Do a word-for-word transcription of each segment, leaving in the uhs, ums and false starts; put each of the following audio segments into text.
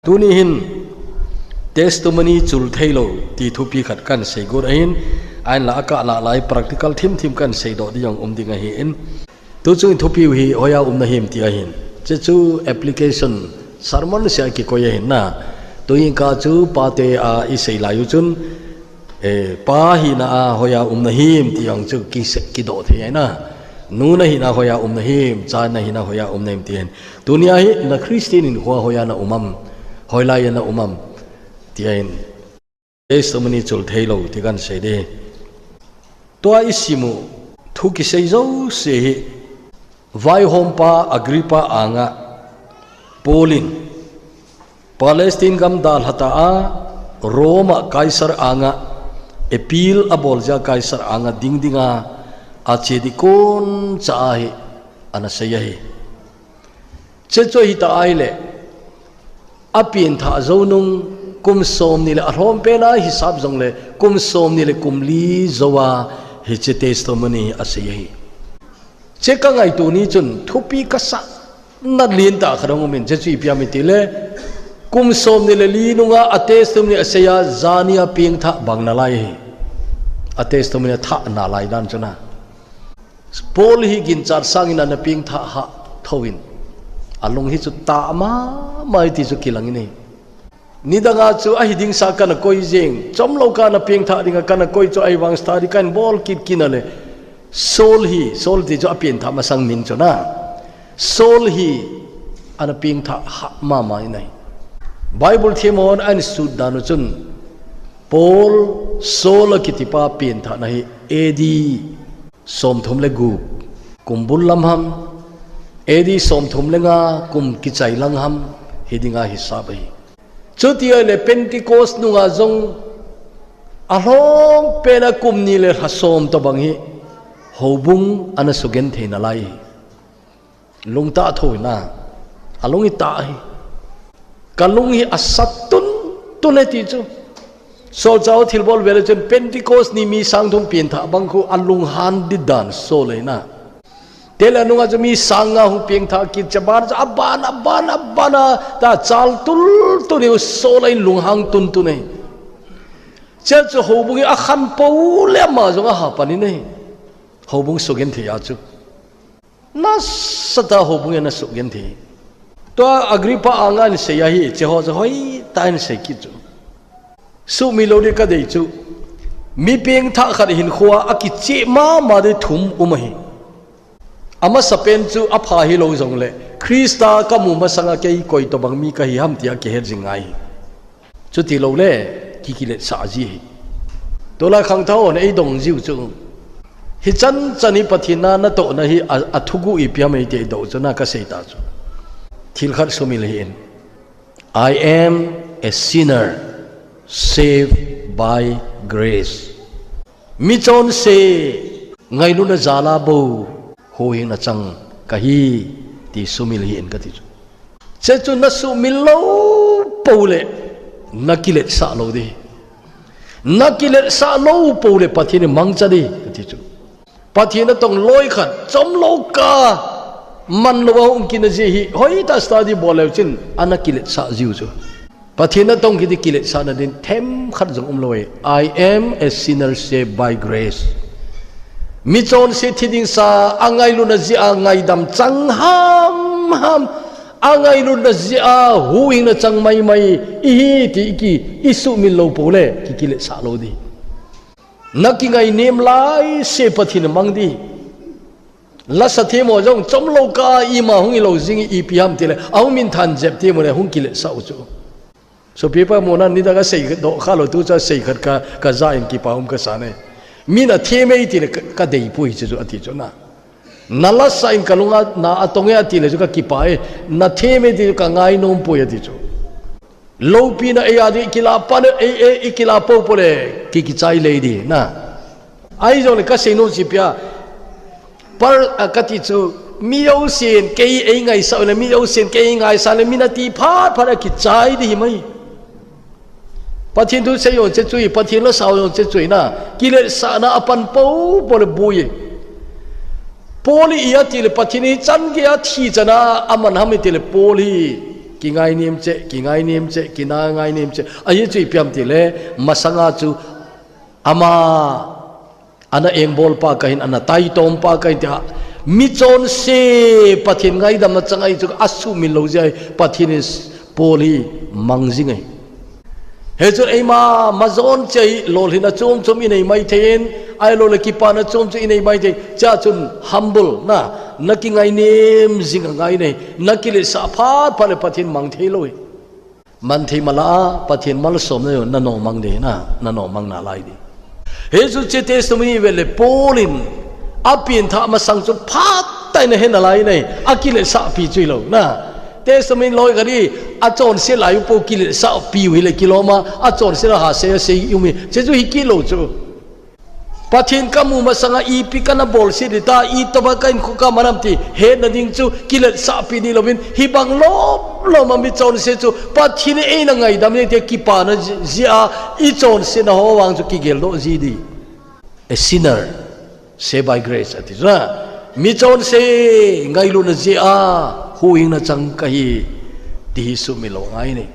Tuni hin testimony chul theilou ti thupi khat kan seigot ahin, ahinla akah lah lai practical thimthim kan seidoh ding jong um ding ahin. Tuchung thupiu hi hoiya umna him ti ahin. Hiche chu application sermon sia kikoi ahin na. Tuin ka chu pate a isei lai u chun, Eh, pa hina a hoiya umna him ti jong chu kise-, kidoh thei ahi na. Nu na hina hoiya umna him, cha na hina hoiya umna him ti ahin. Tunia hi na Christian hinkhoa hoiya na um am, hoilaiya na um am ti ahin. Testimony chul theilou ti kan sei ding. Tua isim u thu kisei jouse hi Vaihompa Agrippa anga Paul in Palestine gam dalhata a Rome a Kaisar anga appeal abol jeh a Kaisar anga ding dinga ache ding kon cha ahi ana sei ahi. Hiche chu hita ahile apenthah jou nung kum somni le alhompen a hisap jongle kum somni le kum li jou a hiche testimony asei ahi. Hiche ka ngaito ni chun thupi kasah na lentah khat ahung umin, hiche chu ipi ham itile, kum somni le li nunga a testimony asei a, jani a pengthah bang nalai ahi. A testimony athah nalai dan chu na. Paul hi ginchat sangin ana pengthah hah thouvin, alung hi chu tah mama e ti chu kilangin ahi. Nidanga chu ahi ding sa kana koi jeng, chomlou kana pengthah dinga kana koi chu ahivang study kahin bol kit kit a le, Saul hi, Saul ti chu apenthah masang min chu na. Saul hi ana pengthah hah mama in ahi. Bible themhon ahin sut dan u chun, Paul, Saul akitipa penthahna hi A D somthum le gup kum bul lam ham, A D somthum le nga kum kichai lang ham, hidinga hisap ahi. Chuti ahile Pentecost nunga jong alhompen a kum ni le lha som tobang hi houbung ana sugenthei nalai ahi. Lungtah thou in a, alung hi tah ahi. Kalung hi asa tuntun e ti chu. Solchah ho thilbol vel a chun Pentecost ni mi sang thum penthah bang khu alunghan ding dan Saul ahi na. Chule anunga chu mi sang nga hung pengthah kit, chuban chu aban, aban, aban a, tah chal tultul in Saul in lunghang tuntun e. Chule chu houbung hi akhan pou le ama jong aha pan in ahi. Houbung sugenthei a chu. Nasatah a houbung hi ana sugenthei. Tua Agrippa anga ahin sei ahi, hiche ho chu hoitah in sei kit chu. Sumil lou ding kadei chu, mi pengthah khat hinkhoa akicheh mama ding thum um ahi. Amasapen chu apha hilou jongle, Christa kamu masanga kei koi tobang mi kahi ham tia kihet jing ngai ahi. Chuti loule, kikiletsah ji ahi. Tulai khangthah hon eidong jiu chu, hichan chan hi Pathen a natohna hi a, athuguh ipi ham eiti eidoh chu na kasei ta chu. Thil khat sumil hih in. I am a sinner saved by grace. Michonse ngailutna jal a bou huhhingna chang kahi ti sumil hih in kati chu. Hiche chu nasumil lou poule nakiletsah lou ding. Nakiletsah lou poule Pathen in mangcha ding kati chu. Pathen natong loi khat, chomlou kah a manlou a hung kit na jeh hi, hoitah study bol leu chun, ana kiletsah jiu chu. Pathen natong kiti kiletsahna ding themkhat jong umlou e. I am a sinner saved by grace. Michonse thi ding sa, angailutna jeh a ngaidam chang hamham, angailutna jeh a huhhingna chang maimai ihi ti iki, isumil lou poule, kikiletsah lou ding. Nakingainem laise Pathen in mang ding. Lasa themho jong chomlou kah a ima hung hilou jing ipi ham tile, ahung minthan jep themho le hung kiletsah u chu. Sopipa mona nidang a seidoh khalou tu chu a sei khat ka, kaja in kipa um kasa ne. Min athem e tile ka, kadeipoi hiche chu ati chu na. Nalasa in kalunga na atong e atile chu kakipa e. Nathem e ti chu kangainom poi ati chu. Loupina eia ding ikilah pan, ei, ei, ikilah poupou le, ki, kichai lei ding na. Ahijongle kaseinom chu ipi ham. Par, a, kati chu, mijousen kei eingaisah u le, mijousen kei eingaisah le, min ati phat phat a kichai ding hi mai. Pathen thu sei jong hiche chu ahi, Pathen lasa jong hiche chu ahi na. Kiletsahna apan poupou le boi e. Paul hi iti le Pathen in hichan geiya thi chana aman ham itile Paul hi Kingai nim che, kingai nim che, kingai nim che. Ahi chu ipi ham tile, masanga chu ama ana engbol pa kahin, ana taitom pa kahin tia. Michonse Pathen ngaidamna chang ahi chu asumil lou jeh ahi, Pathen in Paul hi mang jing ahi. Hichun eima majon cheh hi lolhinna chom chom inei maithei in, ahilouleh kipana chom chom inei maithei. Chea chun humble na, na kingai nim jing angai nei, na kiletsah phat phat le Pathen mang thei lou hi. Man thei mala a, Pathen malsomna jong na nomang ding na, na nomang nalai ding. Hichu che testimony ve le Paul in apengthah masang chu phatah in ahe nalai nei, akiletsahpi chu hilou na. Testimony loi khat hi, achonse lai u po kiletsahpi u hile kilom a, achonse la ha sei a sei u mi. Che chu hi kilou chu. Pathen kamu masanga ipi kana bolse ding ta, itobang kahinkho kaman ham ti hetna ding chu kiletsahpi ding louvin, hibang lom lom a michonse chu Pathen in eina ngaidam e tia kipana jeh a, ichonsetna ho vang chu kigeldoh ji ding. A sinner saved by grace ati chu na. Michonse ngailutna jeh a huhhingna chang kahi, ti hi sumil lou ngai nei.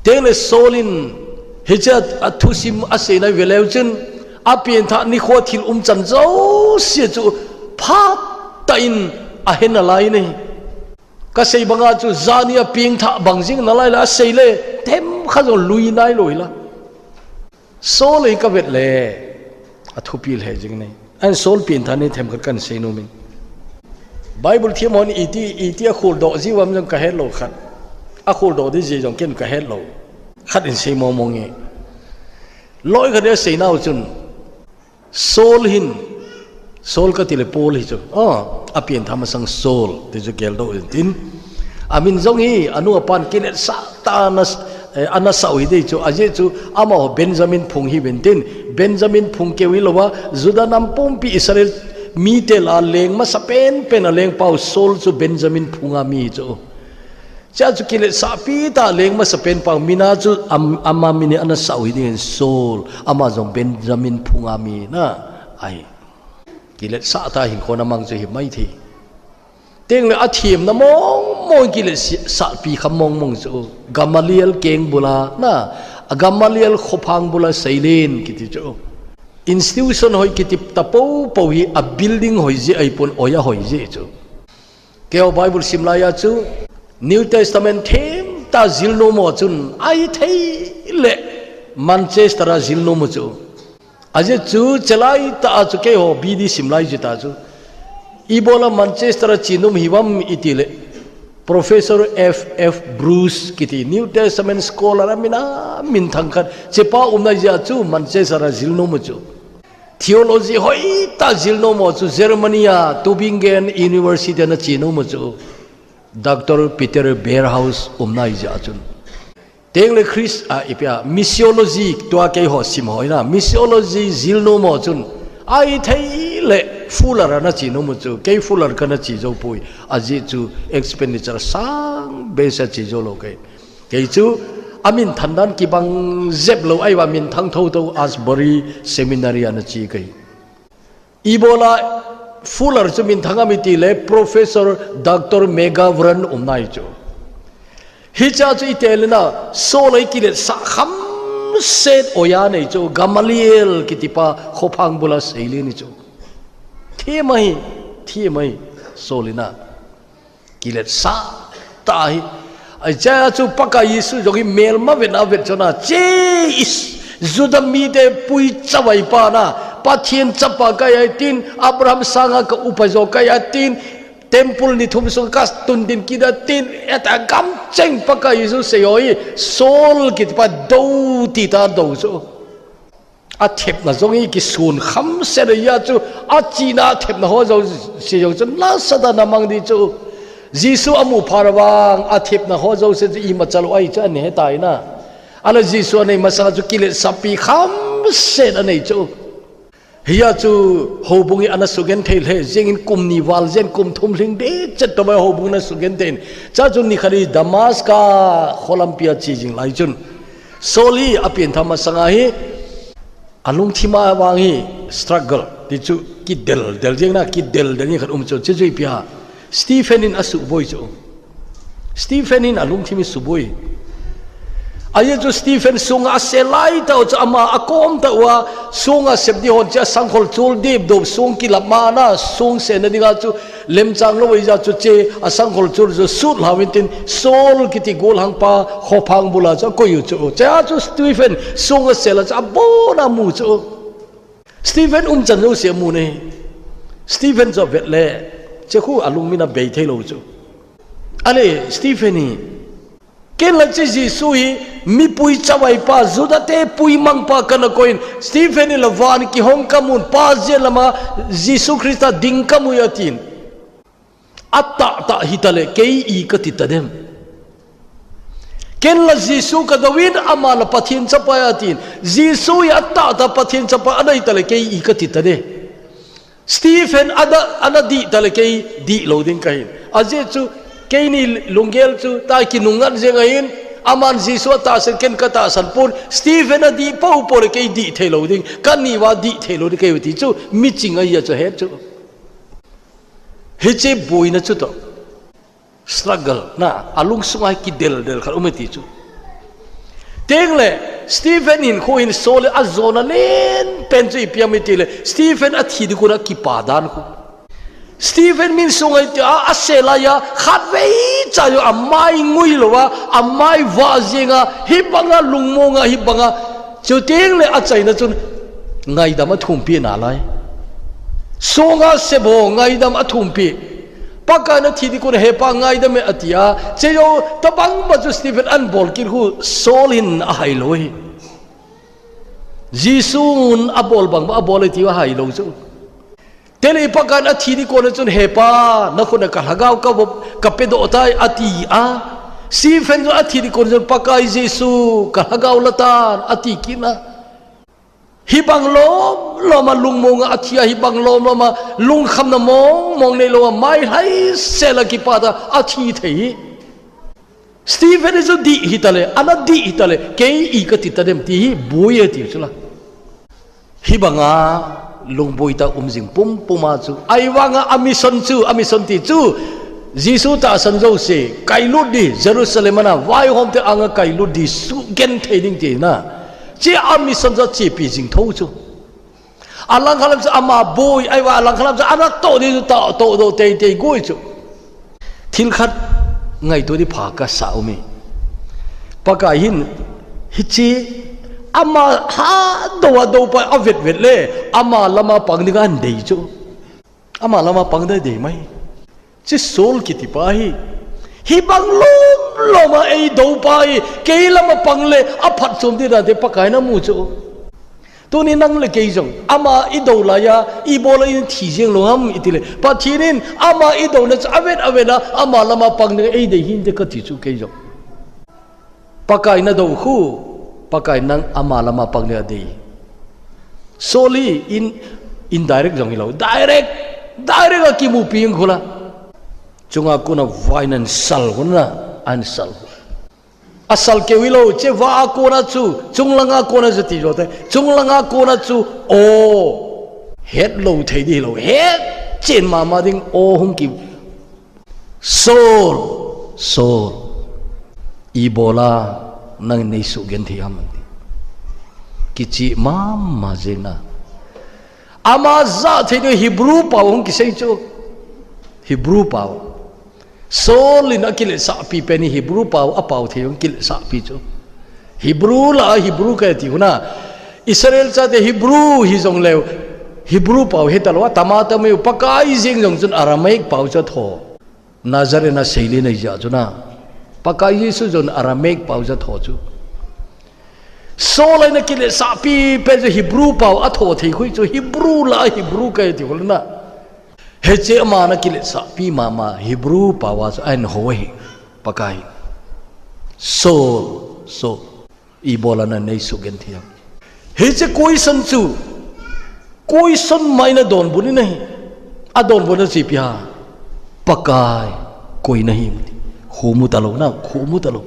Tengle Saul in hiche a thusim aseina ve leu chun, apengthah nikho thil umchan jouse chu phatah in ahe nalai nei. Kasei banga chu jani a pengthah bang jing nalai le asei le themkhat jong lui nailou hila. Saul hi kavet le athupi lheh jing nei. Ahin Saul pengthah ni themkhat kahin sei nom in. Bible them hon iti, iti akholdoh jiu ham jong kahet lou khat. Akholdoh ding jeh jong ken kahet lou. Khat in sei mong mong e. Loi khat in asei nau chun Saul hin, Saul kati le Paul hi chu. Oh, apengthah masang Saul ti chu geldoh in tin. Amin jong hi anu apan kiletsah tah a ana, eh, ana sah u hi ding chu, ajeh chu amaho Benjamin phung hiuvin tin, Benjamin phung keu hilou a, Judah nam pumpi Israel mite lah a leng masapen pen a lengpau Saul chu Benjamin phung a mi hi chu. Chea chu kiletsahpi tah a leng masapen pau min a chu am-, ama min hi ana sah u hi ding in Saul, ama jong Benjamin phung a mi na ahi. Kiletsah tah a hinkho ana mang chu hi maithei. Tengle athemna mong mong kiletsahpi kha mong mong chu. Gamaliel keng bula na, a Gamaliel khophang bula seilen kiti chu. Institution hoi kiti tapou pou hi a building hoi jeh ahipon, oja hoi jeh chu. Keiho Bible sim laiya chu New Testament themtah jil nom u chun ahithei le Manchester a jil nom u chu. Ajeh chu chelai tah a chu keiho B D sim lai jeh tah chu. Ibola Manchester a che nom hiuvem iti le Professor F F Bruce kiti New Testament scholar amin a minthang khat, chepa umna jeh a chu Manchester a jil nom u chu. Theology hoitah jil nom u chu Germany a Tübingen University ana che nom u chu Doctor Peter Berghaus umna jeh a chun. Tengle Christ a ipi a missiology tua keiho sim ho ina missiology jil nom u chun ahithei le Fuller ana che nom u chu, kei Fuller kana che jou poi, ajeh chu expenditure sang behseh a che jou lou kei. Kei chu amin thandan kibang jep lou ahiuva minthang thotho Asbury Seminary ana che kei. Ibola Fuller chu minthang ham iti le Professor Doctor McGovern umna hi chu. Hichea chu ite le na Saul hi kiletsah khamset oja nei chu Gamaliel kitipa khophang bula seilen hi chu. Thim ahi, thim ahi Saul hi na. Kiletsah tah ahi. Ahi chea chu Pakai Jesu jong hi melma vetna avet chun a, che is, Judah mite puicha vaipa na, Pathen chapa kahi ahi tin, Abraham sanga ka upa jo kahi ahi tin, temple ni thum sunga ka tun ding kit ahi tin, eta gamcheng Pakai Jesu sei ho hi, Saul kitipa dou ti ta dou chu. Athepna jong hi kisun khamset ahi a chu, achena athepna ho jouse jong chu nasatah in amang ding chu. Jesu amu phat vang athepna ho jouse chu imacha lou ahi chu ana hetai na. Ahile Jesu anei masanga chu kiletsahpi khamset anei chu. Hia chu houbung hi ana sugenthei lheh jengin kum ni val jen kum thum lhing ding chet tobang houbung ana sugenthei in. Chua chu nikhat hi Damascus kholampi a che jing lai chun. Saul hi apenthah masanga hi alungthim a vang hi struggle ti chu kidel del jeng na, kidel del jeng khat um chu, chu chu ipi ham. Stephen in asuboi chu. Stephen in alungthim hi suboi. Ajeh chu Stephen sunga asel lai tah u chu ama akom tah uva, sunga sep ding hon chu asangkhol chul dip dop sung kilap mana sung sena dinga chu lemchang lou ija chu che asangkhol chul chu sut lhau intin Saul kiti golhang pa khophang bula chu akoi u chu. Chea chu Stephen sunga sela chu abona mu chu. Stephen umchan jouse amu ne. Stephen chu avet le, che khu alungmin abei thei lou chu. Ale, Stephen hi, ken la che Jesu hi, mipui chavai pa, Juda te puimang pa kana koiyin, Stephen hi la van kihong kamun, pa jen lama Jesu Christa ding kamui atin. Atahtah hitale, kei i kati tadem. Ken la Jesu kadou in, ama la Pathen chapa ahi atin. Jesu hi atahtah Pathen chapa ana hitale, kei i kati tade. Stephen ada, ana dih tale, kei dih lou ding kahin. Ajeh chu, keini lunggel chu, ta kinungngat jeng ahin, aman Jesu atahsan, ken katahsan pon, Stephen adih pou pou le, kei dih thei lou ding, kani uva dih thei lou ding, kei u ti chu, miching ahi a chu het chu. Hiche boina chu toh. Struggle na, alungsunga kidel del khat um e ti chu. Tengle, Stephen hinkho hin Saul le ajona len pen chu ipi ham itile, Stephen athi ding kona kipa dan khu. Stephen min sunga iti a, asel laiya, khatvei cha jong amai ngui louva, amai vah jenga, hibanga lungmonga, hibanga, Chutengle achaina chun ngaidam athumpi nalai. Sunga sep ho ngaidam athumpi. Pakai in athi ding kona, He Pa, ngaidam e, ati a. Chejou tobang ma chu Stephen ahin bol kit khu Saul hin ahai lou hi. Jesun abol bang ma abol e tia ahai lou chu. Tengle Pakai in athi ding kona chun, He Pa, nakhut a kalhagao kavop, kapedoh tai, ati a. Stephen chu athi ding kona chun, Pakai Jesu, kalhagao la tan, ati kit na. Hibang lom loma lungmonga athi a, hibang lom loma lungkhamna mong mong neilouva, mai lhaisela kipat a athi thei hi. Stephen hi chu dih hitale, ana dih hitale, kei i kati tadem ti hi boi e ti chu la. Hibanga lungboi tah um jing pumpum a chu. Ahivanga amission chu, amission ti chu, Jesu tahsan jouse, kailut ding, Jerusalem ana, vaihom te anga kailut ding, sugenthei ding tina. Che amission chu achepi jing tho chu. Alangkhat lam chu ama boi, ahivang alangkhat lam chu ana toh ding chu ta, toh doh teitei goi chu. Thil khat ngaito ding pha kasa um e. Pakai hin, hiche, ama hadou a dou pa avet vet le, ama lama pang dinga ahin dei chu. Ama lama pang ding adei mai. Che Saul kiti pa hi. Hibang lom loma eidou pa hi. Kei lama pang le aphatchom ding dan te Pakai in amu chu. Tuni nang le kei jong. Ama idou laiya, ibola ithi jeng lou ham itile. Pathen in ama idouna chu avet avet a, ama lama pang ding eidei hinte kati chu kei jong. Pakai nadou khu, Pakai nang ama lama pang ding adei. Saul hi in, indirect jong hilou. Direct, direct a kimupi ing khu la. Chunga kona vahin ahin sal khu na, ahin sal khu. Asal keu hilou, che vah a kona chu, chunglanga kona chu ti jo te. Chunglanga kona chu, o, hetlou thei ding hilou. Hetchen mama ding, o hung ki Saul, Saul, ibola nang nei sugenthei ham ati. Kichih mama jeng na. Ama jathei ding Hebrew pao hung kisei chu. Hebrew pao. Saul in akiletsahpi pen hi Hebrew pao apao thei hung kiletsahpi chu. Hebrew la Hebrew kati khu na. Israel chate Hebrew hijong leu. Hebrew pao hitalou, atama tamiu Pakai jeng jong chun Aramaic pao chu atho. Nazareth a seile nei jeh chun a. Pakai Jesu jong Aramaic pao jeh a tho chu. Saul in akiletsahpi pen chu Hebrew pao atho thei khu chu Hebrew la Hebrew kati khu na. Hiche ama in akiletsahpi mama Hebrew pao a chu ahin ho hi. Pakai. Saul, Saul. Ibola nang nei sugenthei ham. Hiche question chu, question mai na donbut in ahi. Adonbut na chu ipi ham. Pakai, koi nahim ti. Khomu talou na, khomu talou.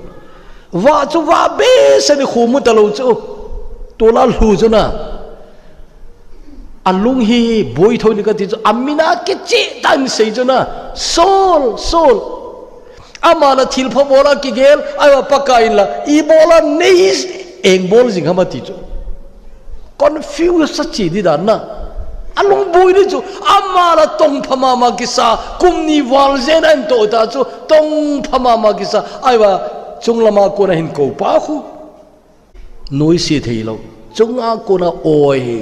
Vah chu vah behseh in khomu talou chu. Tulai lhu chu na. Alung hi boi thou ni kati chu. Amin a kicheh tah in sei chu na. Saul, Saul. Ama la thilpha bol a kigel, ahivang Pakai in la, ibola nei engbol jing ham ati chu. Confuse sa chi di dan na. Alungboi ni chu, ama la tongpha mama kisa, kum ni val jen a ahin toh ta chu, tongpha mama kisa, ahivang chunglama kona hin kou pa khu. Nuisi thei lou. Chunga kona oi.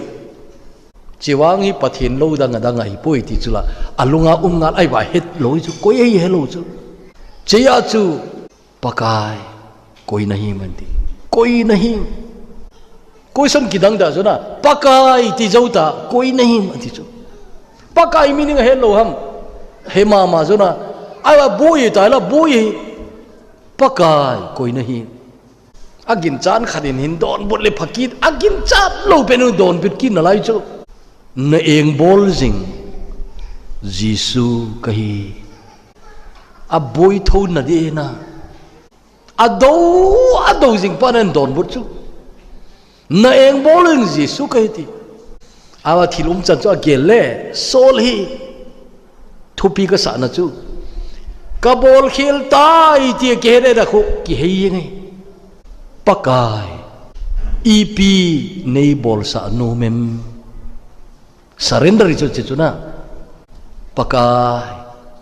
Chivang hi Pathen lou dang a dang ahi poi ti chu la. Alunga um ngal ahivang het lou chu. Koi ahi he lou chu. Chea chu. Pakai. Koi nahim ati. Koi nahim. Koi son kidang da chu na. Pakai ti jou ta. Koi nahim ati chu. Pakai meaning ahe lou ham. He mama chu na. Ahivang boi ta la boi. Pakai. Koi nahim. Aginchat khat in hin donbut le pha kit, aginchat lou pen u donbut kit nalai chu. Na engbol jing Jesu kahi. Aboi thou na di na. Adou, adou jing pa na donbut chu. Na engbol jing Jesu kahi ti. Ahivang thil umchan chu agel le, Saul hi. Thupi kasah na chu. Kabol khel tai ti kihe le da khu, kihei nge. Pakai. Ipi nei bolsah nom em. Surrender chu che chu na. Pakai.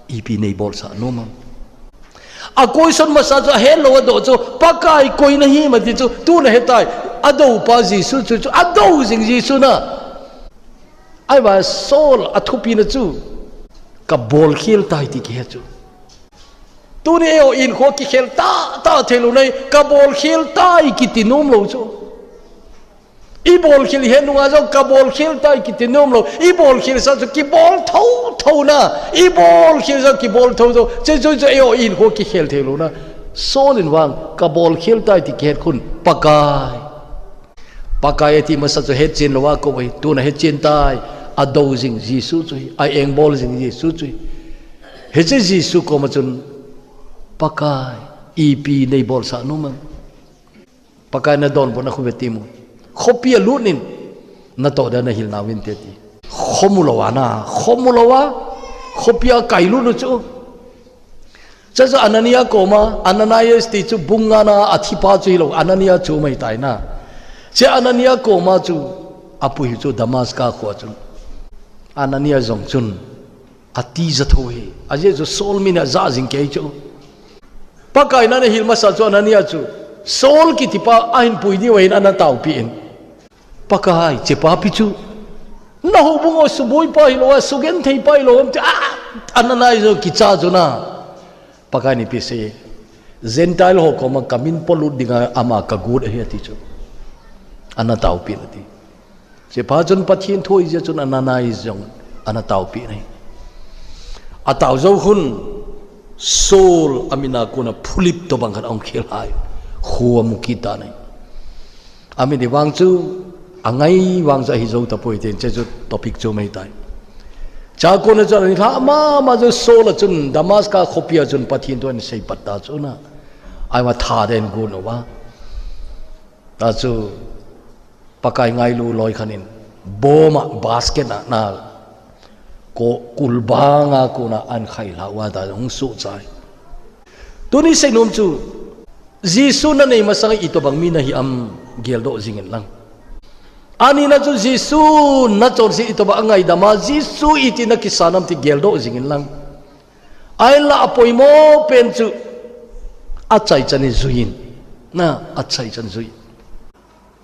Ipi nei bolsah nom em. A question masa chu, ahe lou adoh chu, Pakai koi nahim ati chu, tu nahe tai, adou pa Jesu chu chu, adou jing Jesu na. Ahivang Saul athupi na chu, kabol khel tai ti kihe chu. Tuni eiho in kho kikhel ta, ta thei lou nai, kabol khel tai kiti nom lou chu. Ibol khel he nunga jong kabol khel tai kiti nom lou. Ibol khel sa chu kibol thou thou na. Ibol khel sa kibol thou thou. Che chu chu eiho in kho kikhel thei lou na. Saul in vang kabol khel tai ti kihet khun Pakai. Pakai ati masa chu hetchen lou a kou ahi. Tuna hetchen tai. Adou jing Jesu chu hi. A engbol jing Jesu chu hi. Hiche Jesu koma chun Pakai. Ipi nei bolsah nom em. Pakai na donbut na khu ve ti mu. Khopi a lut in. Natoh dia nahil nauvin te ti. Khomu lou a na. Khomu lou a. Khopi a kai lut u chu. Chachu Anania koma, Ananias ti chu bung nga na athi pa chu hilou, Anania chu mai tai na. Che Anania koma chu, apu hi chu Damascus kho chu. Anania jong chun. Ati ja thou hi. Ajeh chu Saul min a ja jing kei chu. Pakai na nahil masa chu Anania chu. Saul kiti pa ahin pui diu ahin ana taopi in. Pakai che pa pi chu. Na houbung o suboi pa hilou a, sugenthei pa hilou ham ti a, Anania jong kicha chu na. Pakai in ipi sei. Gentile ho koma kamin polut dinga ama kagot ahi ati chu. Ana taopi in ati. Che pa chun Pathen thu ahi jeh chun Ananias jong ana taopi in ahi. Atao jou khun Saul amin a kona phulip tobang khat ahung khel hai. Khu amu kit tan ahi. Amin hi vang chu angai vang chu ahi jou tapoi tin che chu topic chu mai tai. Chua kona chu ahin lha mama chu Saul a chun Damascus khopi a chun Pathen thu ahin seipat ta chu na. Ahivang tha den gon uva. Ta chu Pakai ngailu loi khat in, bom a basket a na, ko kulbang a kona ahin khai lha uva ta hung suhchai. Tuni seinom chu, Jesu nanei masang a itobang mi nahi ham geldoh jing in lang. Ani na chu Jesu nachonse itobang a ngaidam a, Jesu iti nakisan ham ti geldoh jing in lang. Ahinla apoimo pen chu, achaichan in jui in. Na, achaichan jui.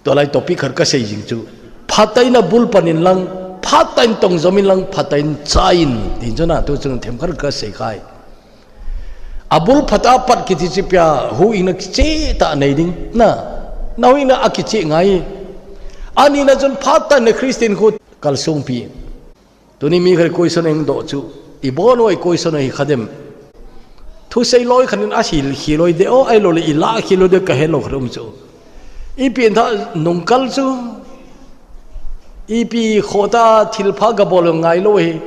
Tulai topic khat kasei jing chu. Phatah in abul pan in lang, phatah in tong jom in lang, phatah in chai in. Tin chu na, tu chun themkhat kasei khai. Abul phatah a pat kiti chu ipi a, huhhingna kicheh tah nei ding. Na, na huhhingna akicheh ngai. Ani na chun phatah in Christian khu kalsong pi. Tuni mi khat question ahung doh chu, ibon uva question ahi kha dem. Thusei loi khat in ahil khel loi de o, ahilou le ilah khel loi de kahe lou khat um chu. Ipi in tha nungkal chu. Ipi khoh ta thilpha kabol ngai lou hi.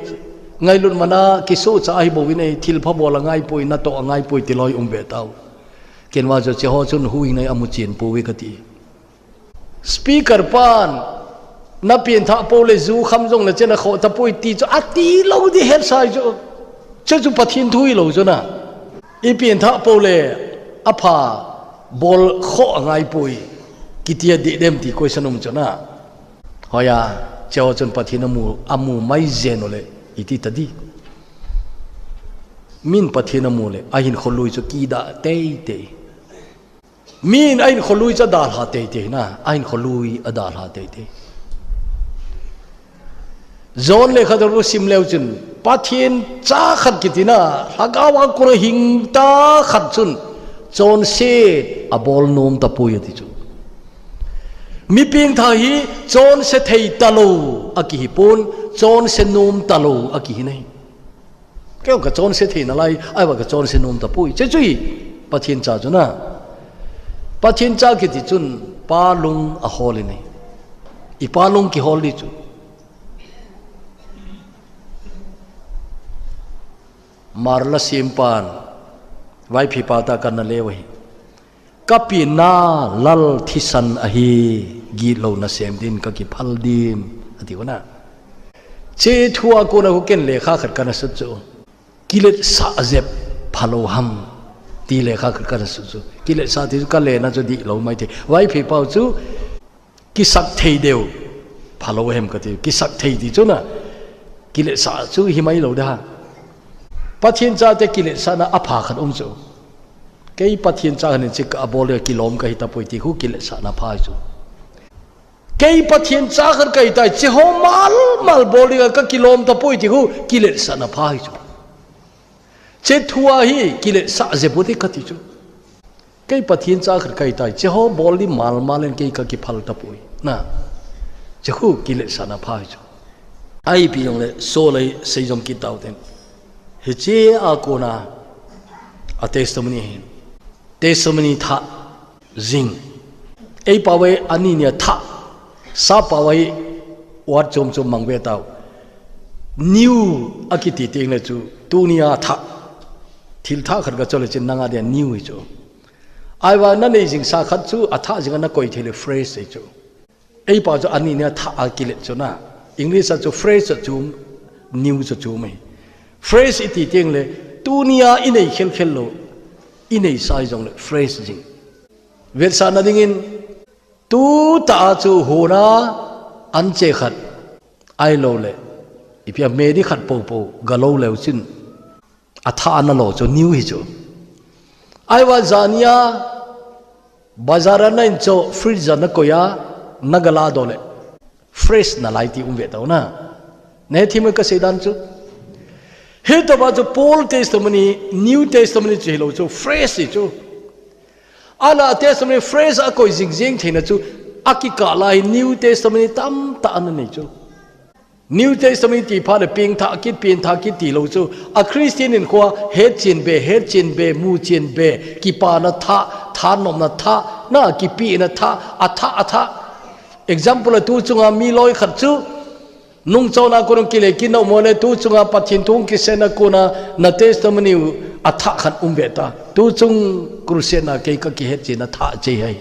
Ngailut man a kisuhcha ahi bou in ahi, thilpha bol angai poi, natoh angai poi ti loi um ve tau. Ken vang chu che ho chun huhhingna amu chen pouve kati. Speaker pan, na pianthah pou le ju kham jong le chen a khoh tapoi ti chu, ati lou di het sai chu. Chu chu Pathen thu hilou chu na. I pengthah pou le, apha bol khoh angaipoi, kiti adih dem ti question um chu na. Hoiya, cheho chun Pathen amu, amu mai jeng uleh, iti tadi. Min Pathen amu le, ahinkho lui chu kidah teitei. Min ahinkho lui chu adalha teitei na, ahinkho lui adalha teitei. John lekhathot sim leu chun, Pathen cha khat kiti na, lhagao a kona hing tah khat chun, chonset abol nom tapoi ati chu. Mi pengthah hi chonse thei talou akihi pon, chonse nom talou akihi nahi. Keiho kachonse thei nalai, ahivang kachonse nom tapoi. Hiche chu hi Pathen cha chu na. Pathen cha kiti chun, Pa lung ahol in ahi. I Pa lung kihol ding chu. Marla Simpan, Vaiphei pa tah kana leu ahi. Kapenna Lal thisan ahi, gitlou nasem din kakiphal din, ati u na. Hiche thua kona khu ken lekha khat kana sut chu. Kiletsah jep phalou ham, ti lekha khat kana sut chu. Kiletsah ti chu kalen a chu dihlou maithei. Vaiphei pau chu, kisak thei deu phalou hem kati, kisak thei ti chu na, kiletsah chu hi mailou da. Pathen chate kiletsahna apha khat um chu. Kei Pathen cha khat in hiche kabol ding kilom kahi tapoi ti khu kiletsahna apha chu. Kei Pathen cha khat kahi tai, hiche ho mal mal bol ding a kakilom tapoi ti khu kiletsahna apha chu. Hiche thua hi kiletsah jep u hite kati chu. Kei Pathen cha khat kahi tai, hiche ho bol ding mal mal in kei kakiphal tapoi. Na, hiche khu kiletsahna apha chu. Ipi jongle, so lei sei jom kit tau hite. Hiche a kona a testimony hi. Testimony thah jing. Ei pao a ani nia thah. Sa pao a word chom chom mang ve tau. New akiti teng le chu, tunia thah. Thil thah khat kachol le chun nanga dia new hi chu. Ahivang nanei jing sa khat chu athah jing a nakoi thei le fresh hi chu. Ei pao chu ani nia thah a kilet chu na. English a chu fresh chu chu, new chu chu mai. Fresh iti teng le, tunia inei khel khel lou, inei sa hi jongle fresh jing. Vetsahna dingin, tutah a chu hona anche khat ahilou le, ipi a medi khat poupou galou leu chun, athah a nalo chu new hi chu. Ahivang jania, bazar a na in cho fridge a nakoi a, nagala doh le, fresh nalai ti um ve tau na. Nahethem u kasei dan chu. Hitobang chu Paul testimony, New Testimony chu hilou chu, fresh hi chu. Ana testimony fresh a koi jing jing theina chu, akikah lai New Testimony tamtah ana nei chu. New Testimony ti phat le pengthah kit, pengthah kit tilou chu. A Christian in khu hetchen be, hetchen be, muchen be, kipana thah, thanopna thah, na kipehna thah, athah, athah. Example a tu chunga mi loi khat chu, nungchon a kona kile kit nom le tu chunga Pathen thu kisei na kona na testimony u athah khat um ve ta. Tu chung crusade na kei kakihetchen na thah chei hai.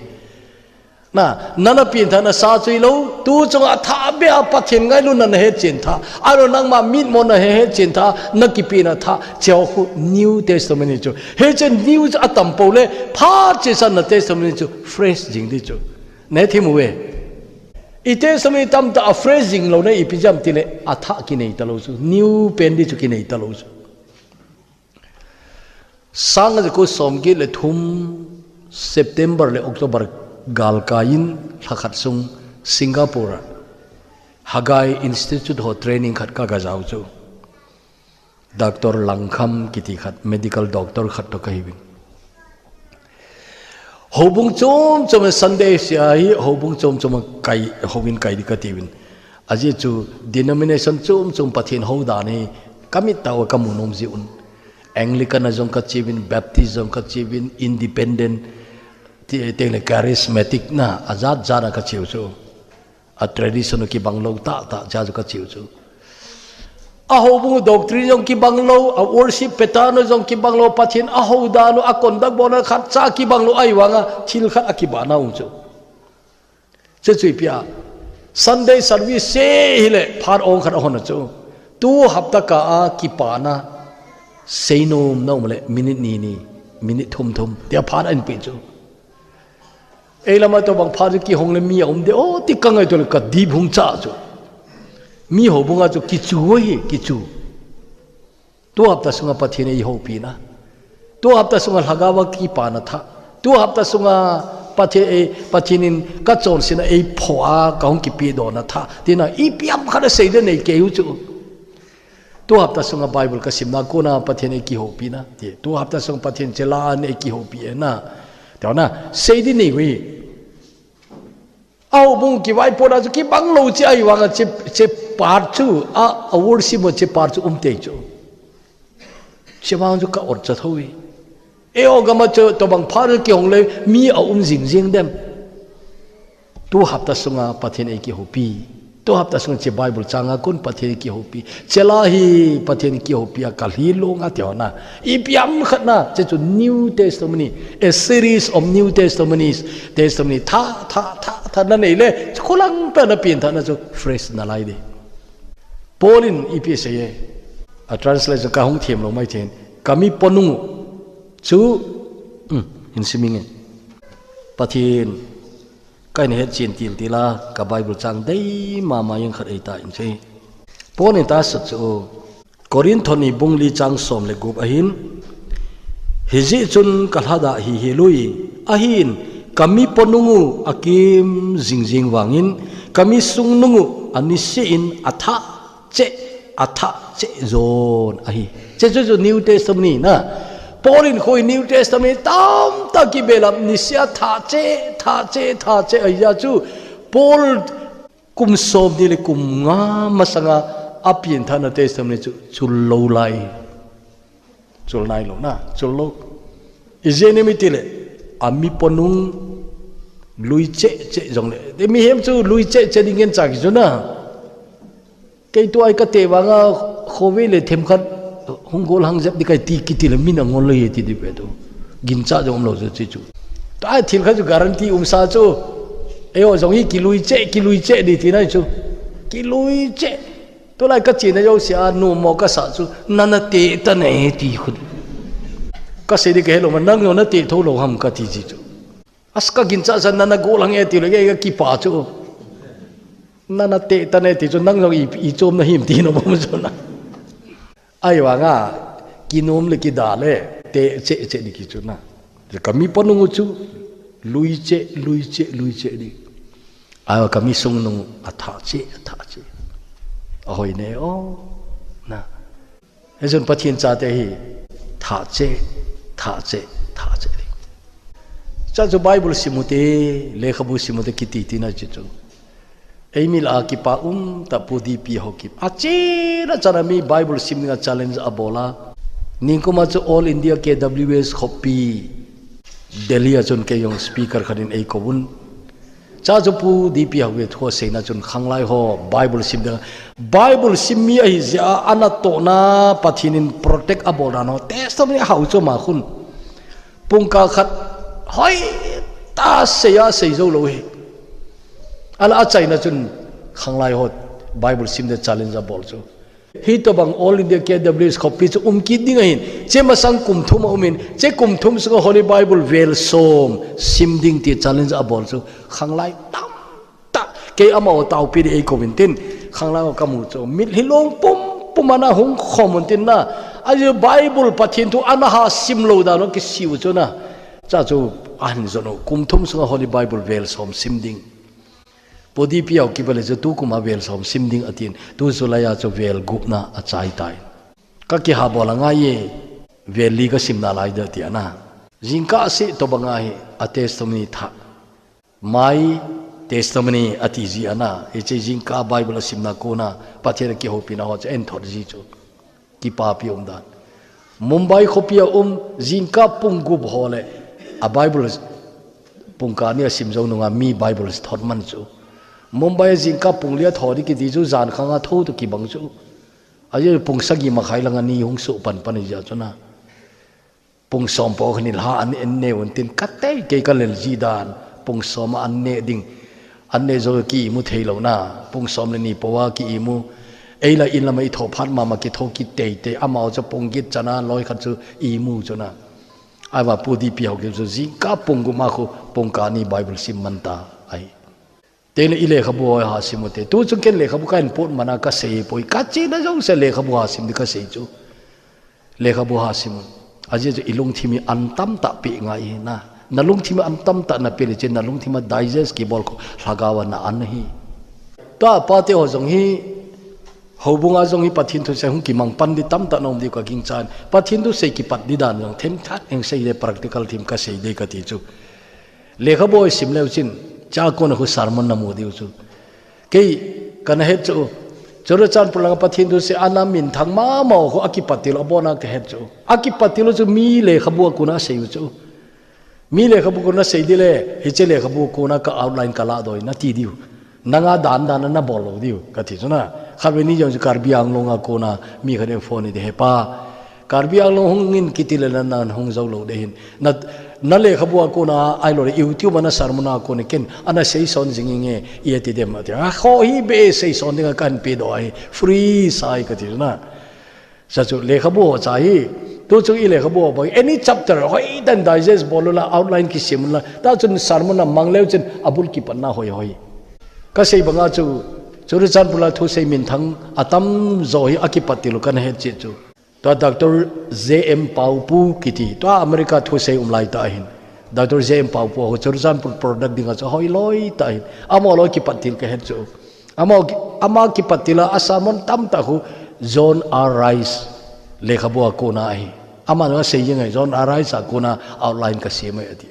Na, nana pengthah na sa chu hilou, tu chunga athah beh a Pathen ngailutna nahetchen thah. Ahilou nangma mitmo na he, hetchen thah, nakipehna thah, hiche khu New Testimony chu. Hiche New chu atam pou le, phat chesa na testimony chu fresh jing ding chu. Nahethem u ve. I testimony tamtah a fresh jing louna ipi jeh ham tile, athah kinei talou chu. New pen ding chu kinei talou chu. Sang aja ko somget le thum September le October galkai in lha khat sung Singapore a Haggai Institute ho training khat kaga jao chu. Doctor Langkham kiti khat, medical doctor khat toh kahiuvin. Houbung chom chom a Sunday sia hi houbung chom chom a kai, houin kai ding katiuvin. Ajeh chu denomination chom chom Pathen hou dan hi kamit tah uva kamu nom jiuvin. Anglican a jong kacheuvin, Baptist jong kacheuvin, Independent, ti, teng le Charismatic na, ajat jat a kacheu chu. A tradition u kibang lou tah tah cha chu kacheu chu. A houbung doctrine jong kibang lou, a worship pattern u jong kibang lou, Pathen a hou dan u, a conduct bolna khat cha kibang lou, ahivanga thil khat akibahna um chu. Chuche chu ipi a, Sunday service se hile phat ong khat ahon a chu. Tu hapta kah a kipana seinom na um le minute ni ni. Minute thum thum. Tia phat ahin pe chu. Ei lama tobang phat chu kihong le mi aum de. O, ti ka ngaito le ka dip hung cha chu. Mi houbunga chu kichu ahi, kichu. Tu hapta sunga Pathen in eihoupi na. Tu hapta sunga lhagao a kipana tha. Tu hapta sunga Pathen, eh, Pathen in ka chonsetna eiphoh a, ka hung kipedohna tha. Tina, ipi ham khat asei de nei kei u chu. Tu hapta sunga Bible ka simna kona Pathen in eikihoupi na. Ti, tu hapta sunga Pathen chela a eikihoupi e na. Tia na, sei di nei u hi. A houbung kivaipohna chu kibang lou che ahivanga che, che part chu, a, a worship mo che part chu um tei chu. Che vang chu ka ot cha tho e. Eiho gam a chu tobang phat kihong le mi aum jing jing dem. Tu hapta sunga Pathen in eikihoupi. Tu hapta sunga che Bible chang a kon Pathen in eikihoupi. Chela hi Pathen in eikihoupi a ka lhi long a tia na. Ipi ham khat na, che chu New Testimony, a series of New Testimonies, Testimony tha, tha, tha, tha na nei le, chu kholang pia na pengthah na chu fresh nalai de. Paul in ipi asei e. A translation ka hung them lou mai thei. Ka mi ponung u chu, um, hin sim inge. Pathen, ka hin hetchen til til a, ka Bible chang dei mama jeng khat eita in sei. Paul in tahsa chu, Corinth ni bung li chang som le gup ahin, hijeh chun ka lhadah hihel uve, ahin, ka mi ponung u akim jing jing vangin, ka mi sungnung u aniseh in athah cheh, athah cheh jon ahi. Che chu chu New Testament na. Paul in khu New Testament tamtah kibelap niseh a thah cheh, thah cheh, thah cheh ahi a chu. Paul kum som ni le kum nga masanga apianthahna Testament chu chul lou lai. Chul nailou na, chul lou. Ijeh inem itile, a mi ponung lui cheh cheh jongle. Te mihem chu lui cheh cheh ding ngen cha kichu na. Kei tua hi ka te vanga khovei le themkhat hung gollhang jep ding kahi ti kiti le min angol lou hi ti di pe tu. Ginchat jong umlou chu chi chu. Tua thil khat chu guarantee umsa chu. Eiho jong hi kilui cheh, kilui cheh di ti nai chu. Kilui cheh. Tulai ka chena jouse a numo kasa chu. Nana te ta ne ti khu. Ka sei di ka helou ma nang jong na te tho lou ham ka ti chi chu. As ka ginchat sa nana gollhang e ti le ka kipa chu. Nana te ta ne ti chu nang jong i, i chom na him ti nom um chu na. Ahivanga, kinom le kida le, te cheh cheh di kichu na. Ka mi ponung u chu, lui cheh, lui cheh, lui cheh di. Ahiva ka mi sungnung u, athah cheh, athah cheh. Ahoi ne o, na. Hijeh chun Pathen chate hi, thah cheh, thah cheh, thah cheh di. Cha chu Bible sim u te, lekhabu sim u te kiti ti na chi chu. Eimi lah a kipa umtah Pu D P Haokip. Achena chana mi Bible sim dinga challenge abol a. Ningkum a chu All India K W S khoppi Delhi a chun kei jong speaker khat in eikou un. Cha chu Pu D P Haokip thu aseina chun khanglai ho Bible sim dinga. Bible sim mi ahi jeh a anatohna Pathen in protect abol dan ho. Testimony ahao chu ama khun. Pungkah khat hoi ta sei a sei jou lou hi. Alah a achaina chun khanglai ho Bible sim dinga challenge abol chu. Hitobang All India K W S khoppi chu um kit ding ahin. Che masang kum thum aum in, che kum thum sunga Holy Bible vel som sim ding ti challenge abol chu. Khanglai tam tah, kei amaho taopi di eikou vin tin, khanglai ho kamu chu, mitlhi long pum pum ana hung khom un tin na, ahi Bible Pathen thu ana ha sim lou dan ho kisei u chu na, cha chu ahin jon u, kum thum sunga Holy Bible vel som sim ding. Pu D P Haokip le chu tukum a vel som sim ding atin, tu July a chu vel gup na achai tai. Ka kiha bol angai e, vel li ka sim nalai de ti ana. Jingkah seh tobang a hi a testimony thah. My testimony ati ji ana, hiche jingkah Bible asimna kona, Pathen a kihoupina ho chu ahin thot ji chu. Kipapi um dan. Mumbai khopi a um, jingkah pung gup ho le, a Bible pungkah ni asim jou nunga mi Bible thot man chu. Mumbai a jingkah pung li a tho di kiti chu, jan khang a tho toh kibang chu. Ahi pung sagi makhai langa ni hung suh pan pan ji a chu na. Pung som po khan in lha an en ne un tin ka tei kei ka lel ji dan. Pung som a an ne ding. An ne jou ki imu thei lou na. Pung som le ni po a ki imu. Ei la in lama i tho phat mama ki tho ki tei tei. Amau chu pung get chana loi khat chu imu chu na. Ahivang Pu D P Haokip chu jingkah pung gup ma khu pung kah ni Bible sim man ta ahi. Tele i lekhabu ho ha sim u te. Tu chung ken lekhabu ka in put mana ka sei poi. Ka chi na jong se lekhabu ha sim di ka sei chu. Lekhabu ha sim u. Ajeh chu i lungthim hi an tamtah pe ngai hi na. Na lungthim hi an tamtah na pe le chen na lungthim a digest kibol khu lhagao a na an hi. Tua pate ho jong hi, houbung a jong hi Pathen thusei hung kimang pan di tamtah na um di ka gingchan. Pathen thusei kipat di dan jong them that eng sei de practical thim ka sei de ka ti chu. Lekhabu sim leu chin, cha kon khu sermon na mu diu chu. Kei, kana het chu, Churachandpur langa Pathen thusei ana minthang mama khu akipat til abona ka het chu. Akipat til chu mi lekhabu a kona sei u chu. Mi lekhabu kona sei di le, hiche lekhabu kona ka outline ka la doi na ti diu. Nanga dan dan na bol lou diu, ka ti chu na. Khatvei ni jong chu Karbi Anglong a kona mi khat in phone i de he pa. Karbi Anglong hung in kiti le na, na hung jou lou de hin. Na, na lekhabu a kona, ahilou le YouTube a na sermon a kona ken, ana seison jing inge, i ti dem ati. A kho hi be seison ding a kan pe do ahi, free sai ka ti chu na. Sa chu lekhabu ho cha hi, tu chung i lekhabu ho bang, any chapter, hoitah in digest bol u la, outline kisim u la, ta chun sermon a mang leu chun, abul kipat na hoi hoi. Ka sei banga chu, Churachandpur a thusei minthang atam jo hi akipat til u kana het chet chu. Tua Doctor J M Paupu kiti, tua America thusei um lai ta hin. Doctor J M Paupu ho Churachandpur product dinga chu hoi loi ta hin. Amaho loi kipat til ka het chu. Amaho ki-, ama kipat til a sermon tamtah khu John R. Rice lekhabu a kona ahi. Aman asei jing ahi, John R. Rice a kona outline ka sem ahi ati.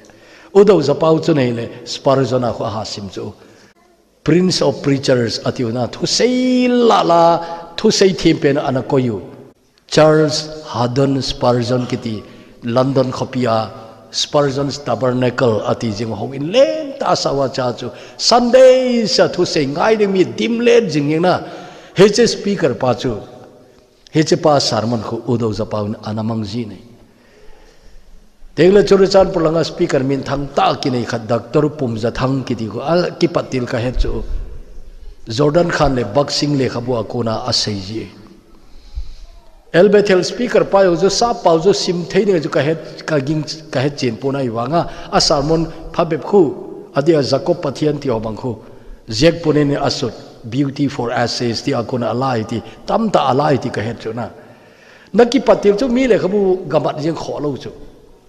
U Douzapau chu nei le Spurgeon a khu aha sim chu. Prince of Preachers ati u na, thusei lala, thusei thempen ana koi u. Charles Haddon Spurgeon kiti, London khopi a, Spurgeon's Tabernacle ati jing houin lentah a sa u a cha chu, Sunday sa thusei ngai ding mi dim let jing jing na, hiche speaker pa chu, hiche pa sermon khu U Douzapau in ana mang ji nei. Tengle Churachandpur langa speaker minthang tah kinei khat Doctor Pumzathang kiti khu, akipat til ka het chu, Jordan Khan le Bakht Singh lekhabu a kona asei ji. El Bethel speaker pa jong chu sap pau chu sim thei ding chu ka het, ka ging, ka het chen pon ahi vanga, a sermon phabep khu, adia Jacob Pathian ti ho bang khu, Jack Punin in asut, Beauty for Ashes ti a kona ala ahi ti, tamtah ala ahi ti ka het chu na. Na kipat til chu mi lekhabu gamat jeng kho lou chu.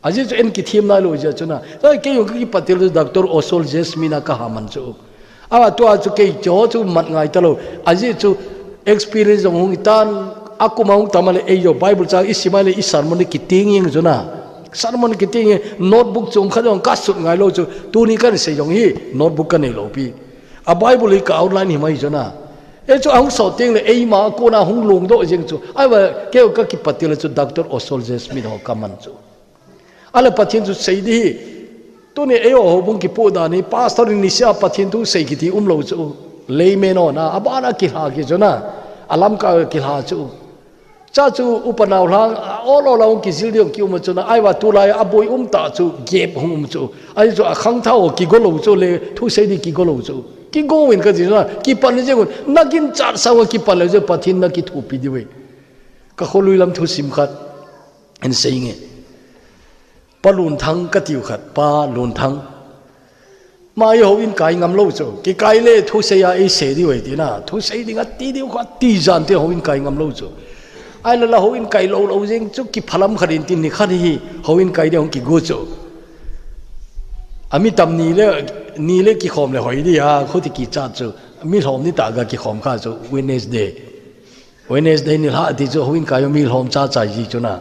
Ajeh chu en kithem nai lou jeh chu na. Kei jong ka kipat til chu Doctor Oswald J. Smith a ka ha man chu. Ama tua chu kei cho chu mat ngai ta lou. Ajeh chu experience jong hung i tan, akum a hung tam a le ei jong Bible chang i sim a le i sermon i kiting jeng chu na. Sermon kiting jeng, notebook chu um khat jong ka sut ngai lou chu. Tuni kan sei jong hi notebook ka nei lou pi. A Bible hi ka outline hi mai chu na. Ei chu a hung sot teng le eima kona hung lungdoh jeng chu. Ahivang kei ka kipat til chu Doctor Oswald J. Smith ho ka man chu. Ale Pathen thusei di hi. Tuni eiho houbung kipoh dan hi, pastor in niseh a Pathen thusei kiti um lou chu. Layman ho na, abana kilha ki chu na. Alamkai kilha chu. Cha chu upa nau lhang, ol ol a hung kijil di hung ki um chu na. Ahivang tulai a boi um tah chu, gap hung um chu. Ahi chu a khangthah ho kigo lou chu le, thusei di kigo lou chu. Kigo uvin ka ti chu na, kipan jeng un. Na ginchat sang uva kipan le chu Pathen na kithopi diu ve. Ka kholui lam thusim khat. An sei nge. Pa Lunthang ka tiu khat, Pa Lunthang. Ama hi houin kai ngam lou chu. Kikai le thusei a eisei diu ahi ti na. Thusei ding ati diu kha ti jan ti houin kai ngam lou chu. Ahile la houin kai lou lou jeng chu kiphalam khat in tin ni khat hi houin kai di hung kigu chu. Ami tam ni le, ni le kikhom le hoi di a, khuti kichat chu. Mi lhom ni tah ga kikhom kha chu Wednesday. Wednesday nilhah ti chu houin kai mi lhom cha chai ji chu na.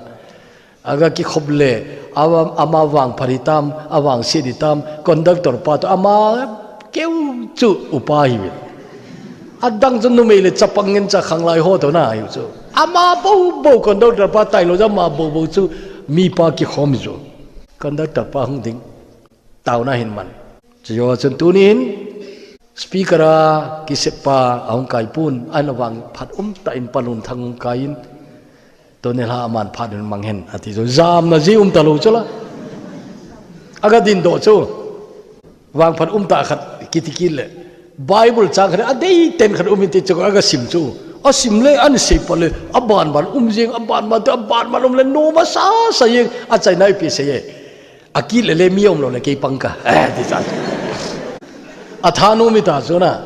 Aga kikhop le, ama, ama vangphat hitam, avangset hitam, conductor pa toh ama keu chu upa hi ve. Adang chu numei le chapang ngen cha khanglai ho toh na hi chu. Ama bou bou conductor pa tailou jeh ama bou bou chu mipa kikhom chu. Conductor pa hung ding. Taona hin man. Chujoh chun tunin speaker a kisep pa ahung kai pon, ahina vangphat umtah in Pa Lunthang hung kai in, tuni lha aman phat in mang hen, ati chu jamna ji um talou chu la. Aga din doh chu. Vangphat umtah khat kiti kit le. Bible chang khat adei ten khat um in ti chu aga sim chu. Asim le, ana sei pat le, aban ban um jeng, aban ban te, aban ban um le, nom asa sa jeng, achaina ipi sei e. Akile le mi umlou le kei pang ka. Eh, ti cha. Atha nom ita chu na.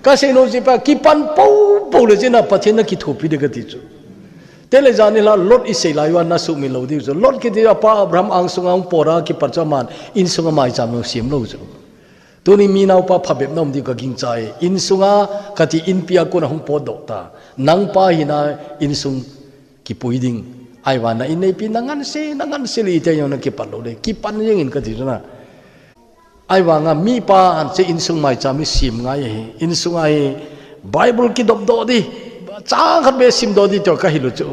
Kasei nom chu pa kipan popo le china Pathen na kithopi ding kati chu. Tele jani la Lot isei lai uva na sumil lou ding chu. Lot kiti apa Abraham angsunga hung pot a kipat chu aman insunga maicham lou sem lou chu. Tuni mi naopa phabep na um ding kagingchai. Insunga kati inpi a kona hung potdoh ta. Nangpa hina insung kipui ding. Ahivangin na inneipi na nganse, na nganse le ite jong na kipan lou ding. Kipan jeng in kati chu na. Ahivanga mipa anche insung maicham hi sem ngai ahi. Insunga hi Bible kidopdoh ding. Chang khat beh simdoh ding tia kahi lou chu.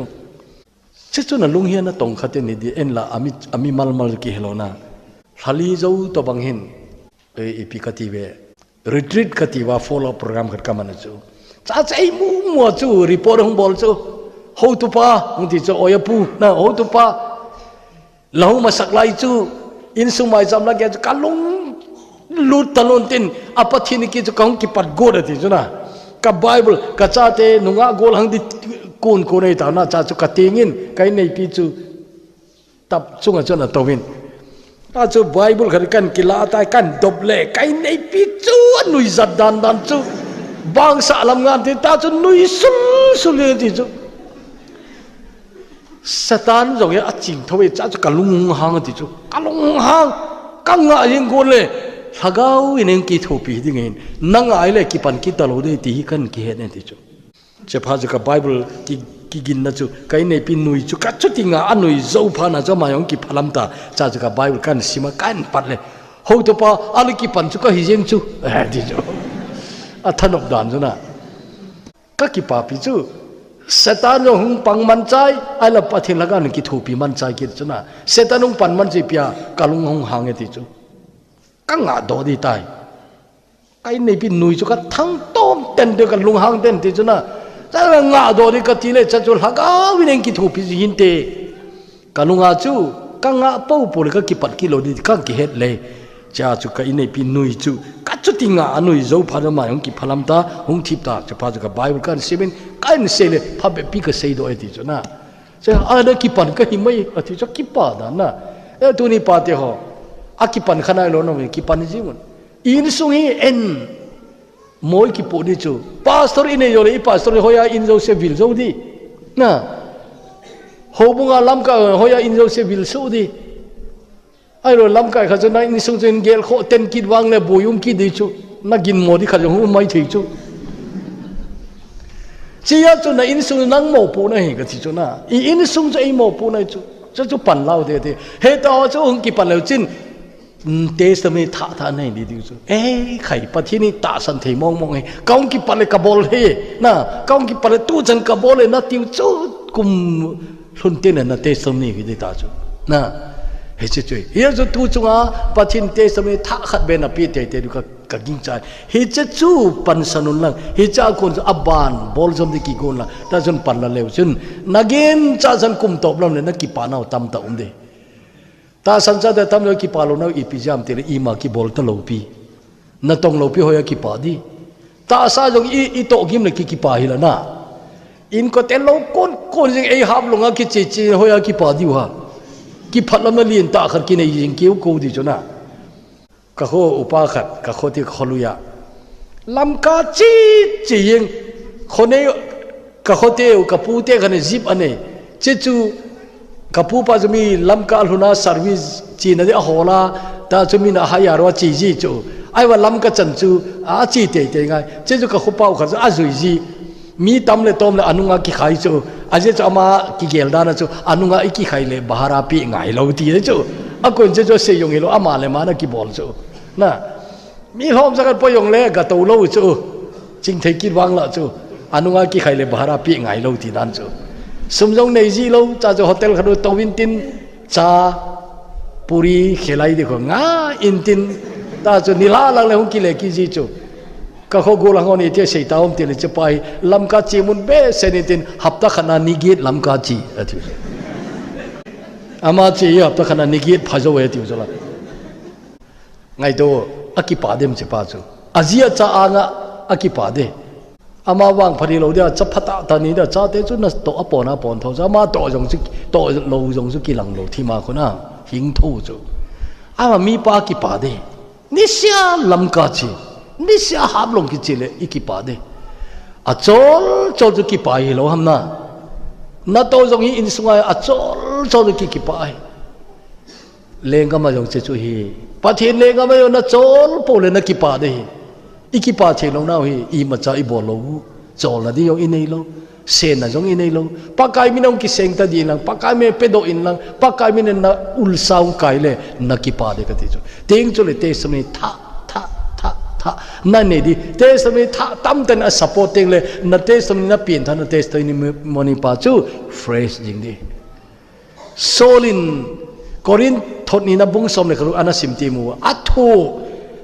Chuchu na lung hia na tong khat ni ding en la ami, ami malmal kihe lou na. Lhali jou tobang hin. Eh, ipi kati ve. Retreat kati uva follow program khat kaman chu. Cha cha ei mu mu chu report hung bol chu. Hotupa, hung ti chu, oi apu, na hotupa. Lau masak lai chu, insung maicham la kei chu, kalung lut talou tin, a Pathen kiti chu kahung kipat got ati chu na. Ka Bible, kachate, nungah gol hang ding kun kun ei ta na, cha chu kating in, ka inneipi chu, tap chunga chun atouvin. Achu Bible khat kan kila tai kan dop le, ka inneipi chu anuijat dan dan chu. Bangsa lam ngan ti ta chu nui sul sul ti chu. Satan jong hi aching thou e, cha chu kalung hung hang ti chu. Kalung hang, kanga jeng got le, lhagao in kithopi ding in. Nanga ile kipan kit talou ding ti hi kan kihet e ti chu. Chepha chu ka Bible ki, kigin na chu, ka inneipi nui chu, kachuti nga anui jou phat na chu ama jong kiphalam ta, cha chu ka Bible kan sima kan pat le. Hotupa, ale kipan chu kahi jeng chu. Eh, ti chu. Athanop dan chu na. Ka kipapi chu. Satan jong hung pang man chai, ahila Pathen lhagao in kithopi man chai kit chu na. Satan hung pan man chu ipi a, kalung hung hang e ti chu. Kanga doh ding tai. Ka inneipi nui chu kathang tom ten ding kalung hang ten ti chu na. Cha ngah doh ding kati le cha chu lhagao in kithopi chu hinte. Kalunga chu kanga popo le kakipat kit lou ding kakihet le. Cha chu ka inneipi nui chu kachuti nga anui jou phat ma hung kiphalam ta hung thip ta. Chepha chu ka Bible kan simin kan sei le phabep pi kasei doh e ti chu na. Cha ana kipan kahi mai ati chu kipa dan na. E tuni pate ho. Akipan khanai lou na kipan jing un. Insung hi en. Moi kipoh ding chu. Pastor inei jou le, i pastor hoiya in jou se vil jou ding. Na. Houbunga lamkai hoiya in jou se vil soh ding. Ahilou lamkai khat chu na insung chu in gel khoh ten kit vang le boi um kit ding chu. Na ginmo ding khat jong um mai thei chu. Chia chu na insung nang mopohna hi kati chu na. I insung chu ei mopohna chu. Chu chu pan lou ding ti. Hita chu hung kipan leu chin. Testimony thah thah nei ding chu. Eh, khai Pathen in tahsan thei mong mong e. Kahung kipat le kabol e. Na, kahung kipat le tuchan kabol e na tiu chu kum lhun te na testimony hi ding ta chu. Na, hiche chu. Hia chu tu chunga Pathen testimony thah khat beh na pe tei tei ding ka, kagingchai. Hiche chu pansan un lang. Hiche a kon chu aban bol jom ding kigon lang. Tachun pan la leu chun. Na gen cha chan kum top lam le na kipa nau tamtah um ding. Tahsan chate tamjo kipa lou nau ipi jam tile ima kibol talou pi. Natong lou pi hoiya kipa ding. Tahsa jong i, i tohgim le ki, kipa hi la na. Inkote lou kon kon jing ei hap lunga kiche che hoiya kipa diu ha. Kiphat lam na lien tah khat kinei jing kiu ko ding chu na. Ka kho upa khat, ka kho ti ka kho luiya. Lamka chi, chi jing. Kho nei Ka khote u, ka pute khat in jeep anei. Chechu, ka pupa chu mi Lamka lhuna service china ding ahol a, ta chu min a hire a che ji chu. Ahivang Lamka chan chu, ache teitei ngai. Chechu ka khopa u khat chu ajui ji. Mi tam le tom le anunga kikhai chu. Ajeh chu ama kigel dan a chu, anunga i kikhai le bhara pe ngai lou ti chu. Akon chechu asei jong hilou, ama le ama na kibol chu. Na. Mi lhom sa khat po jong le, ga tou lou chu. Ching thei kit vang la chu. Anunga kikhai le bhara pe ngai lou ti dan chu. Sum jong nei ji lou, cha chu hotel khat u tou in tin, cha, puri, khelai ding kho nga in tin, ta chu nilhah lang le hung kile kit ji chu. Ka kho gol hang on iti sei ta um ti le chepa hi, Lamka che mun behseh in tin, hapta khat na ni get Lamka che, ati. Ama che hi hapta khat na ni get pha jou e tiu chu la. Ngaito, akipa dem chepa chu. Aji acha anga akipa de. Ama vang phari lou dia, cha phatah tah ni dia, chate chu natoh a pon a pon tho. Ama toh jong chu, toh lou jong chu kilang lou thima khuna, hing tho chu. Ama mipa kipa de. Nisia Lamka che. Nisia Haflong kiche le i kipa de. Achol chol chu kipa hilou ham na. Nato jong hi insunga achol chol chu ki kipa hi. Lenggam a jong che chu hi. Pathen lenggam a jong nachol pou le na kipa de hi. I kipa thei lou nau hi, imacha i bol lou u. Cholna di jong i nei lou. Senna jong i nei lou. Pakai min a hung kiseng ta di lang, Pakai min pedoh in lang, Pakai min a na ulsa hung kai le, na kipa de kati chu. Teng chu le testimony thah, thah, thah, thah. Na nei di, testimony thah tamtah in a support teng le, na testimony na pianthah, na testimony pa chu fresh jing di. Saul in Corinth thot nina bung som le khat u ana sim ti mu. A thu,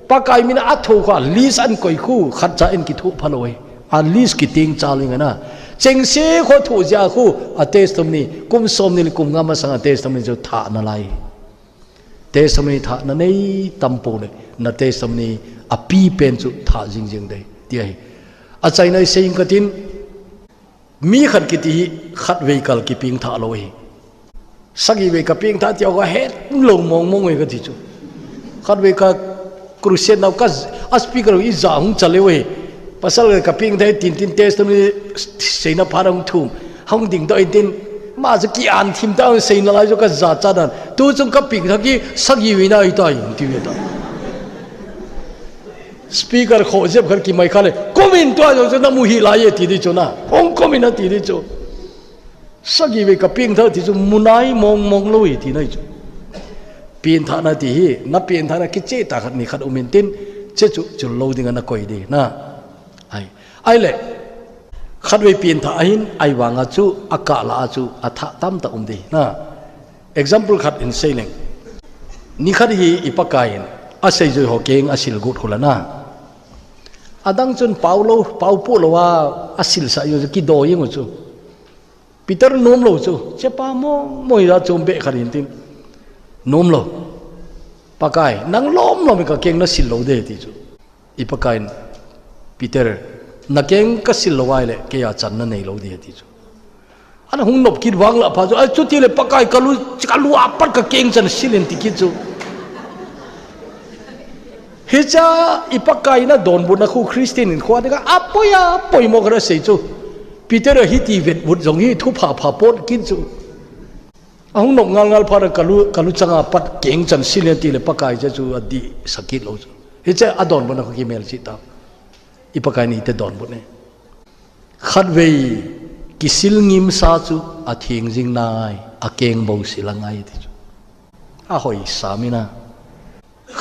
Pakai min a thu kha, list an koi khu, khat cha in kithu phalou e. A list kiting cha ling ana. Chengse kho thu jia khu, a testimony, kum som ni le kum nga masang a testimony chu thah nalai. Testimony thah na nei tam pou le, na testimony a pi pen chu thah jing jing de, ti ahi. A chaina i sei ing katin, Mi khat kiti hi khatvei kal kipiangthah lou hi. Sagi vei kapiangthah ti a kahet lou mong mong e kati chu. Khatvei ka crusade nau ka a speaker i ja hung cha leu hi. Pasal kapiangthah tin tin testimony seina phat hung thum. Hung ding doh in tin ma chu ki an thim ta hung seina lai chu ka ja cha dan. Tu chung kapiangthah ki sagi vei na hi tai ti ve ta. Speaker kho jep khat kimai kha le, "Komin tua jong chu na mu hi lai e," ti di chu na. Hong komin a ti di chu. Sagi vei kapiangthah ti chu mu nai mong mong lou hi ti nai chu. Piangthah na ti hi, na piangthah na kiche ta khat ni khat um in tin, che chu chu lou ding ana koi di na. Ai. Ai le, khatvei piangthah ahin, ai vanga chu, a kah la a chu, a thah tamtah um di na. Example khat in sei leng. Ni khat hi i Pakai in a seijui ho keng a sil got khu la na. Adang chun pau lou, pau pu lou a, a sil sa jong chu kido jeng u chu. Peter nom lou chu, chepa mo, mo hi a chom be khat in tin. Nom lou. Pakai, nang lom lom ka keng na sil lou de ti chu. I Pakai in, "Peter, na keng ka sil lou ai le, kei a channa nei lou di," ti chu. Ana hung nop kit vang la pha chu, ai chu ti le Pakai ka lu, ka lu a pat ka keng chan sil in ti kit chu. Hicha i Pakai na donbutna khu Christian in khu a ding a, a poi a, poi mo ka ra sei chu. Peter a hiti vet vut jong hi thu pha pha pot kit chu. A hung nop ngal ngal phat a ka lu, ka lu changa pat keng chan sil in ti le Pakai che chu a di sakit lou chu. Hiche a donbutna khu kimel chi ta. I Pakai ni te donbut ne. Khatvei kisil ngimsa chu a theng jing nai, a keng bou sil a ngai ti chu. A hoi sa mi na.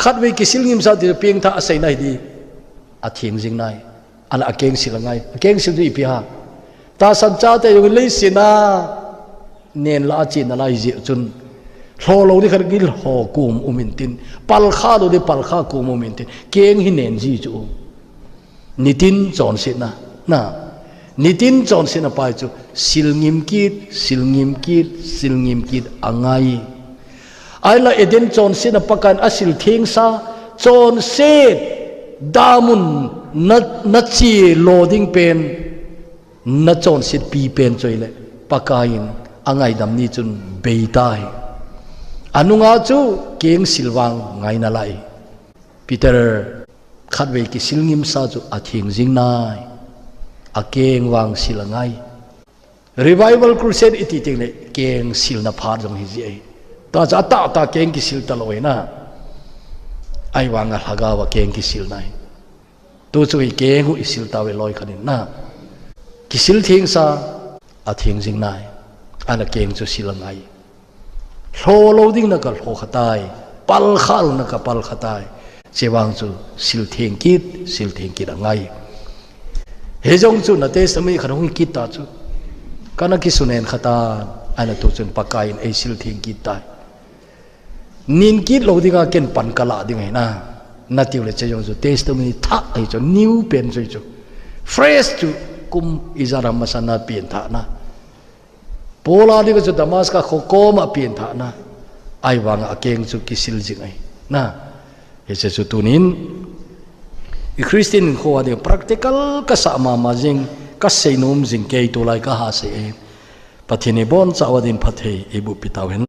Khatvei kisil ngimsa ti chu piangthah a sei nai di. A theng jing nai. Ana a keng sil a ngai. A keng sil chu ipi ha. Tahsan chate jong leiset a nen la a chin a lai jeh chun. Lho lou di khat gil ho kum um in tin. Pal kha lou di pal kha kum um in tin. Keng hi nen ji chu. Nitin chonsetna. Na. Nitin chonsetna pai chu. Sil ngim kit, sil ngim kit, sil ngim kit a ngai. Ai la Eden chonsetna Pakai in a sil thengsa, chonset, damun na, na che lo ding pen, na chonset pi pen choi le, Pakai in a ngaidam ni chun bei tai. A nunga chu keng sil vang ngai nalai. Peter, khatvei kisil ngimsa chu a theng jing nai, a keng vang sil a ngai. Revival Crusade i ti teng le, keng silna phat jong hi ji ai. Ta cha ta ta keng kisil ta lo ai na. Ai vang a lhagao va keng kisil nai. Tu chu hi keng hu i sil ta ve loi khan in na. Kisil thengsa a theng jing nai. Ana keng chu sil a ngai. Lho lo ding na ka lho kha tai, pal kha lo na ka pal kha tai. Che vang chu sil theng kit, sil theng kit a ngai. He jong chu na testimony khat hung kit ta chu. Ka na kisun en kha ta, ai na tu chun Pakai in ei sil theng kit tai. Nin kit lo ding a ken pan ka la ding ai na. Na tiu le che jong chu testimony thah ai chu, new pen chu chu. Fresh chu kum i za ram masa na pian thah na. Paul a ding chu Damascus kho koma pian thah na. Ai vang a keng chu kisil jing ai. Na. He che chu tunin. I Christian in kho a ding practical ka sa mama jing, ka sei nom jing kei tu lai ka ha sei e. Pathen i bon cha wa din phat thei i bu pi tau hen.